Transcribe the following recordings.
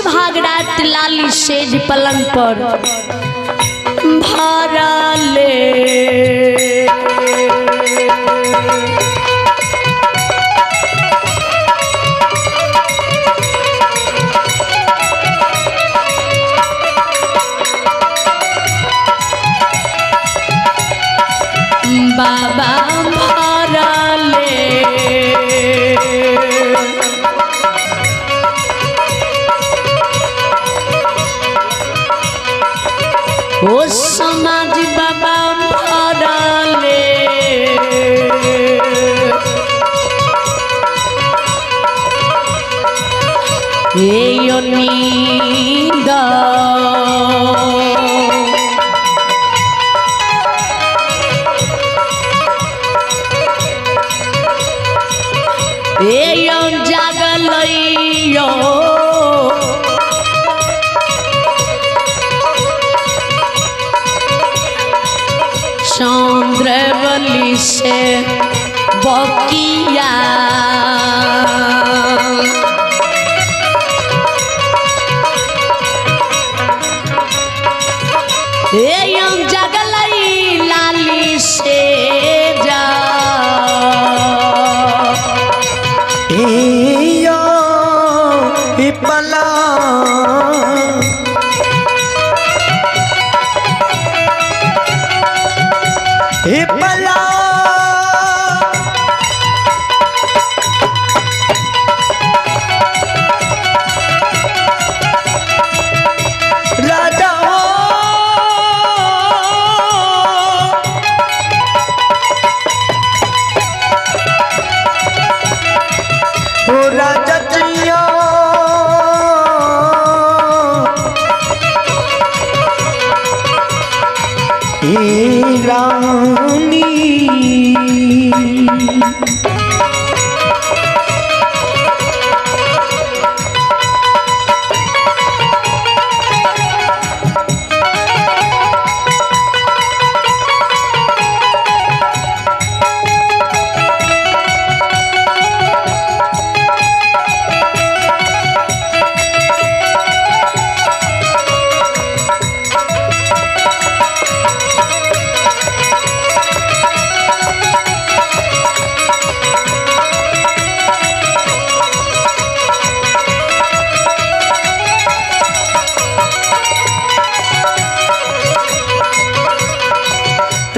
सुभाग रात लाली सेज पलंग पर भरले। बाबा भरले। ओ समाज बाबा भरले। ए नींद ए जागलैयो चंद्रबली से बकिया। ए जगलई लाली से जा। इयो पला पला राजा हो। ओ राजा जियो ए रानी।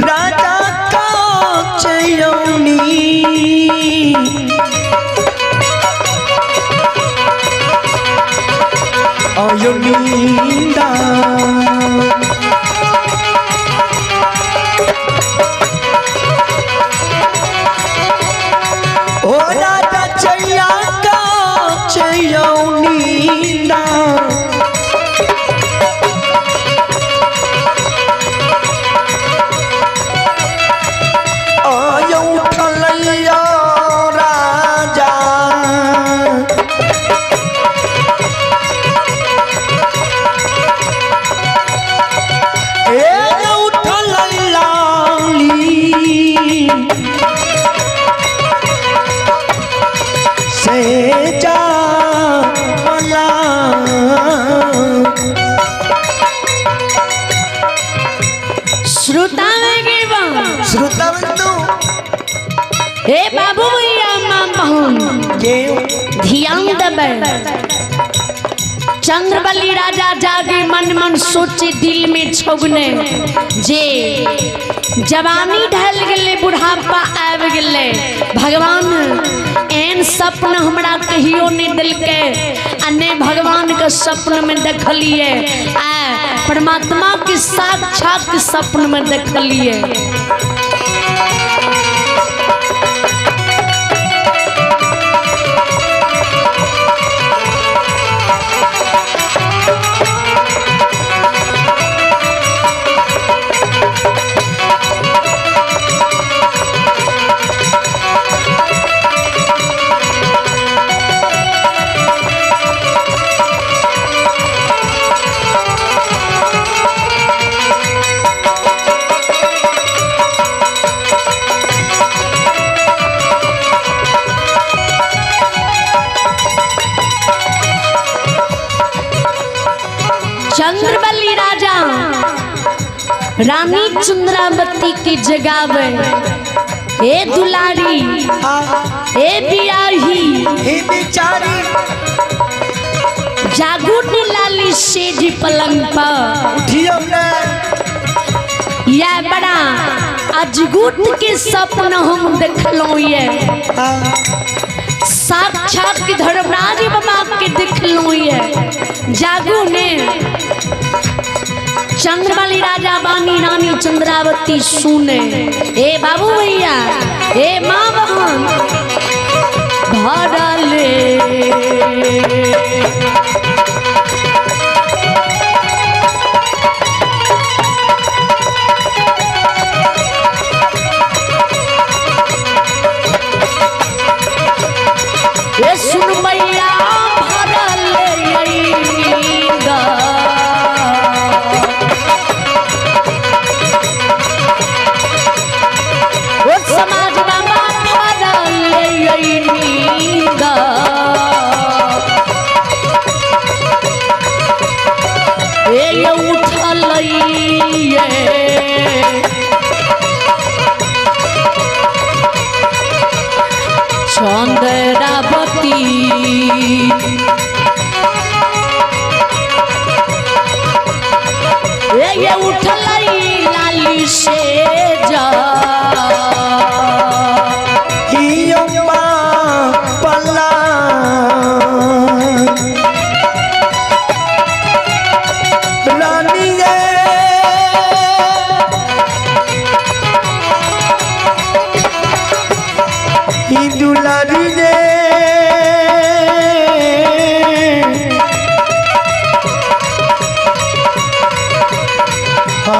राजा का चयनी अयोनिंदा ओ राजा चैया का चयनिंदा। आयो उठलैया राजा ए उठलैया लाली से जा मला। श्रोता में गिरवा। श्रोता बंधु हे बाबू भैया माँ बहन के ध्यान देबै। चंद्रबली राजा जागे मन मन सोचे दिल में छौगने जे जवानी ढल गेलै बुढ़ापा आबि गेलै। भगवान एहन सपना हमरा कहियो नहीं देलकै आ ने भगवान के सपन में देखलिए आ परमात्मा के साक्षात सपन में देखलिए। चंद्रबली राजा रानी चंद्रावती के जगावे, ए दुलारी, ए बियाही, ही बिचारी, जागू लाली सेज पलंग पर। उठियो ने। यह बड़ा अजगुत के सपना हम देखलौं, ये साक्षात के धर्मराज बाबा के देखलौं। ये जागू ने। चंद्रबली राजा बानी रानी चंद्रावती सुने, ए बाबू भैया, ए माँ बहन, भरले ए सुन मैया, भरले अइंदा। ओ समाज बाबा, भरले अइंदा। ए उठलैये चंद्रावती, ए उठलै लाली से जा। हियो पला रानी ये, ही दुलारी रे, आ।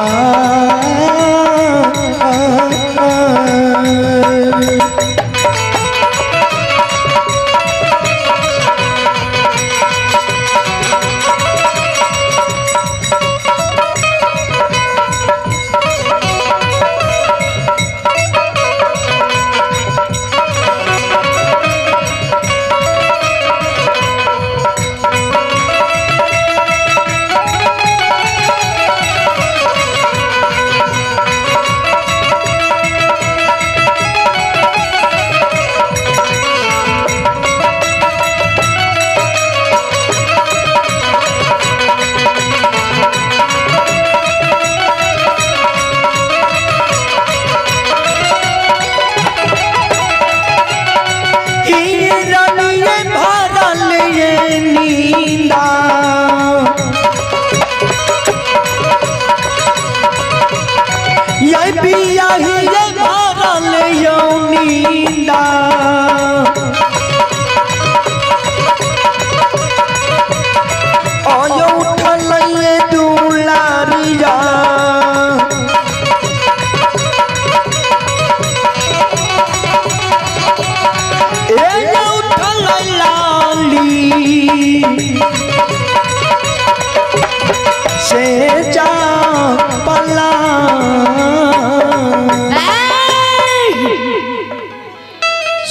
ई रानिये भरल ये नींदा, ये बिया ही ये भरल यो नींदा। आयो उठल ये दुलारिया, ए उठल लाली से जा पला।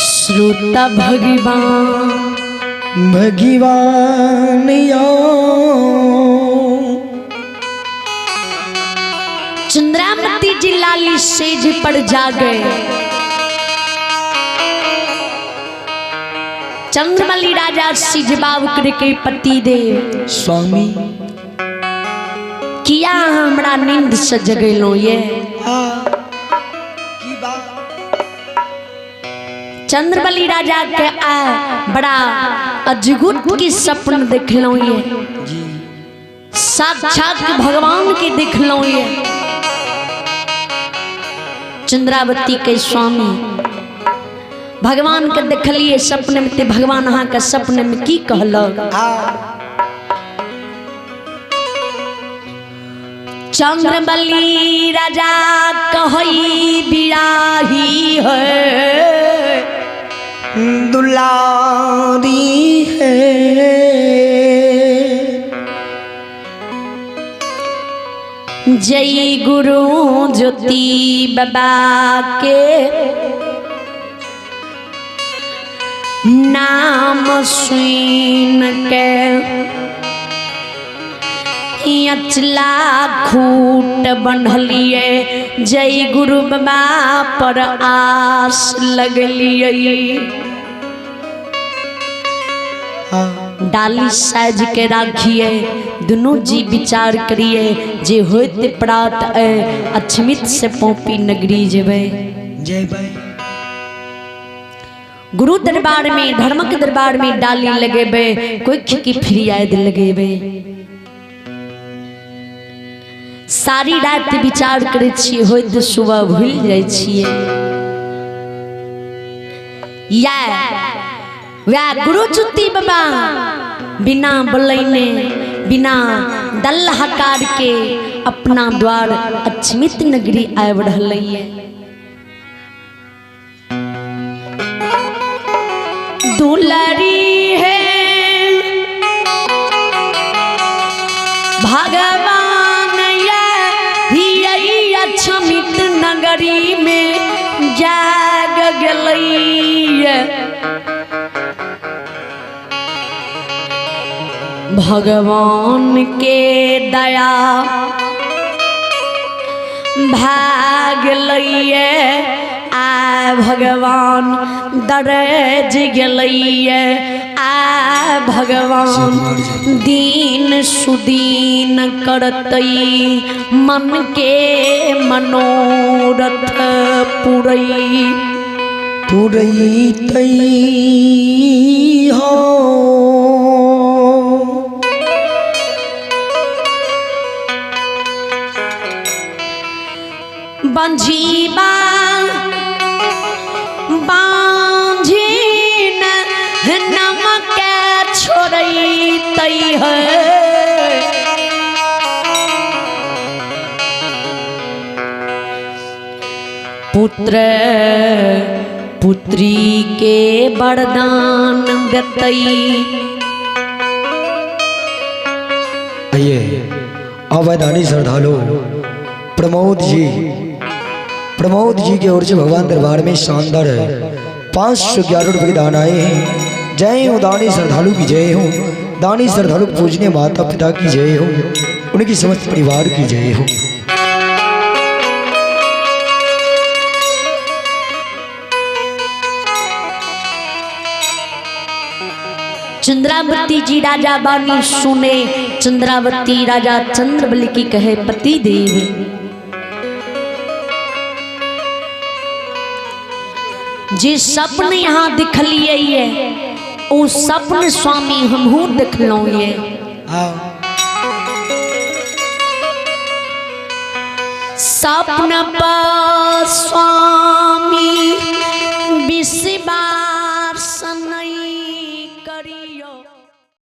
श्रोता भगवान भगवान यो। चंद्रावती जी लाली सेज पर जा गए। चंद्रमली राजा सिजबाव के पति देव स्वामी, किया हमरा नींद से जगेलो ये? की बात? चंद्रबली राजा के आ बड़ा अजगुत की सपन देखलो ये। जी। साक्षात भगवान के देखलो ये। चंद्रावती के स्वामी, भगवान के देखलिए सपने में, ते भगवान अहाँ के सपने में की कहलक? चंद्रबली राजा कहई बिराही है, दुलारी है, जय गुरु ज्योति बाबा के नाम सुन के अचला खूट बन्हलिए जय गुरु बाबा पर आस लगलिए। डाली साज के राखिए, दुनू जी विचार करिए जे होइत प्रात अक्षमित से पौपी नगरी जेबै। जेबै। गुरु दरबार में, धर्मक दरबार में डाली लगेबै, कोई की फरियाद लगेबै। सारी रात विचार करै छियै, होइत सुबह भूलि जाइ छियै। या वएह गुरु चुत्ती बाबा बिना बोलैने, बिना दल हकार के अपना द्वार अक्षमित नगरी आबि रहलैये। दुलरी है भगवान ये अक्षमित नगरी में जाग गेलैये। भगवान के दया भाग लैये, आ भगवान दरज गेलैये, आ भगवान दीन सुदीन करतै, मन के मनोरथ पुरै पुरैतै हो। बंझीबा बांझी नमक छोड़ैतै है, पुत्र पुत्री के वरदान देतै। आइए अवैधानी श्रद्धालु प्रमोद जी, प्रमोद जी की ओर से भगवान दरबार में शानदार 511 रुपये के दान आए हैं। जय हो दानी श्रद्धालु की जय हो, दानी श्रद्धालु पूजने माता पिता की जय हो, उनकी समस्त परिवार की जय हो। चंद्रावती जी राजा बानी सुने, चंद्रावती राजा चंद्रबली की कहे पति देव जे सपन यहाँ दिखलिए ये ओ सपन स्वामी हमहू देखलहुँ ये। सपन पर